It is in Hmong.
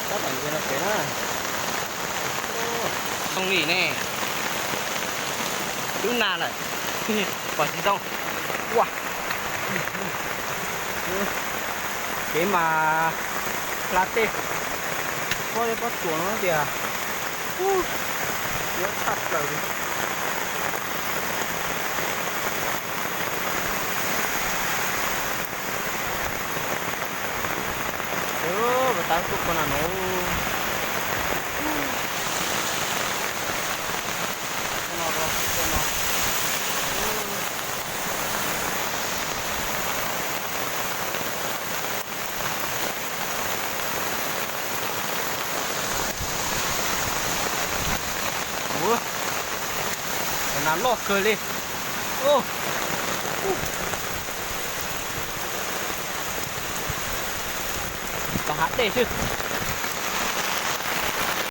Tab tom ntsia no pem na. Xoo li ne. Lub na lawm. Pom tsis zoo. Ua, kev mas hla tej pob zeb pob tsuas no tias. Ub, yuav tshaj plaws li. Ua, tab tuaj ko na no. Ua, cov nas loj kawg li. Ua, tom hav dej xwb.